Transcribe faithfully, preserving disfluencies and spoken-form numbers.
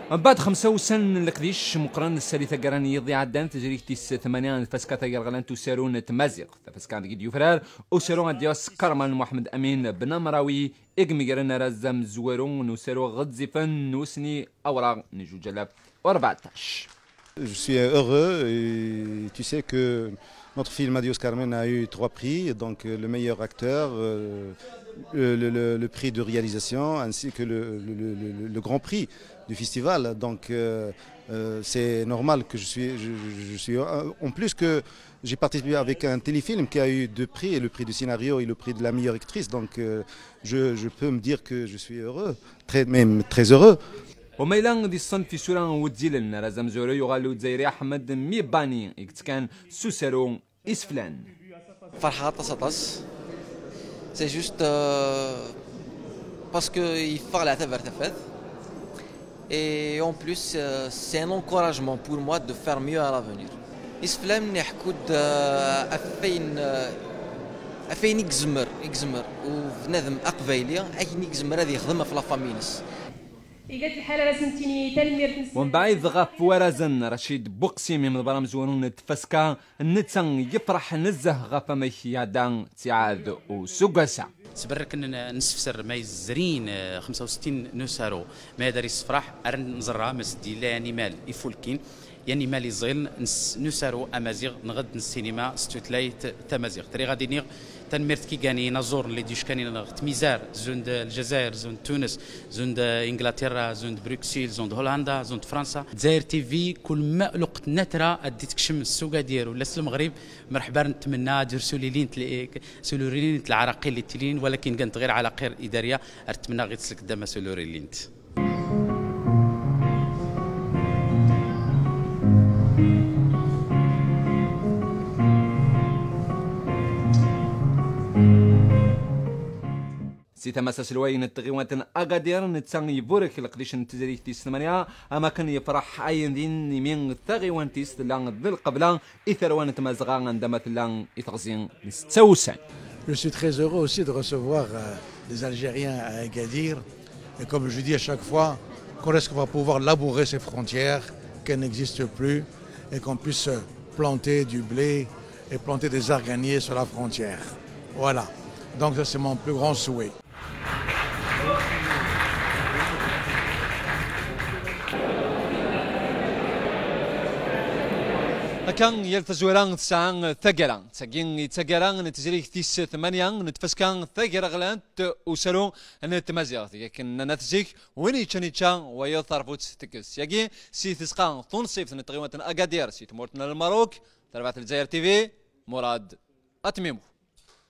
Mbeɛd xemsa ussan n leqdic meqqren, sali taggara n yiḍ iɛeddan, tezrigt tis tmanya n tfaska tagerɣlant usaru n tmaziɣt. Tafaska deg d-yufrar usaru ad d-yas Karman Muḥemmed Amin Ben Amrawi, i imegren araz amezwaru n usaru ɣezzifen n usni awraɣ n juǧ alaf u rbeɛṭac. Je suis heureux et tu sais que notre film Adios Carmen a eu trois prix, donc euh, le meilleur acteur, euh, le, le- le- le prix de réalisation ainsi que le, le- le- le- le grand prix du festival. Donc euh, euh, c'est normal que je suis, je, je- je suis euh, en plus que j'ai participé avec un téléfilm qui a eu deux prix, le prix du scénario et le prix de la meilleure actrice. Donc euh, je, je peux me dire que je suis heureux, très, même très heureux. Umayla di ṣṣenf isura wezzilen, araz amezwaru yuɣal Uzzayri Aḥmed Mibani, i yettekkan s usaru Iseflan. Ferḥeɣ aṭas, aṭas. C'est juste euh, parce que yeffeɣ leɛtab ar tafat. Et en plus euh, c'est un encouragement pour moi de faire mieux à l'avenir. Iseflan iḥekku-d euh, ɣef wayen euh, ɣef wayen i yezmer i yezmer ubnadem aqbayli, akken i yezmer ad yexdem ɣef la famille-ines. Iga-d lḥal ara s-nettini tanemmirt-nsen. Mbeɛd ɣef warrazen, Racid Buqsim, imḍebber amezwaru n tfaska, netta yefreḥ nezzeh ɣef amek iɛedda ttiɛad useggas-a. Sberrek n- nsefser ma yezrin eh, xemsa u settin n usaru, ma yadar yessefraḥ ar nẓerra ma s-d-yella yanimal ifulkin, yanimal iẓil n s- n usaru amaziɣ neɣ d n ssinima s tutlayt tamaziɣt. Riɣ ad iniɣ tanemmirt kigani inaẓuren n lidyuckanin neɣ tmizar, zun d Ljazayer, zun d Tunes, zun d Inglaterra, zun d Bruxelles, zun d Hollanda, zun d Fransa. Dzayer T V, kul ma luqt natra ad d-itkecem s Ugadir ula s Lemɣrib, merḥba ar netmenna ad ur sulilint li- sulurinin n tleɛraqil li tilin, walakin gant ɣir ɛalaqir idarya, ar tmenna ɣit slek dama sulurilint. Si tama-s aselway n tɣiwant n Agadir, netta iburek leqdic n tezrigt tis tmanya, am akken yefreḥ ayen din imi taɣiwant-is tella d lqebla i tarwa n Tmazɣa anda ma tella i teɣzi n setta wussan. Je suis très heureux aussi de recevoir euh, les Algériens à Agadir. Et comme je dis à chaque fois, quand est-ce qu'on va pouvoir labourer ces frontières qu'elles n'existent plus et qu'on puisse planter du blé et planter des arganiers sur la frontière. Voilà. Donc ça, c'est mon plus grand souhait. Akka, yal tazwara tesɛa taggara. Tagi i d taggara n tezrigt tis tmanya n tfaska tagraɣlant usaru n tmaziɣt. Yak nnan-at zik, win yeččan yečča, wayeḍ tarbut tekkes. Yagi, si tzeqqa tunṣibt n tɣiwant n Agadir, si tmurt n Lmerruk, tarbaɛt n Lezzayer T V, Murad At Mimou.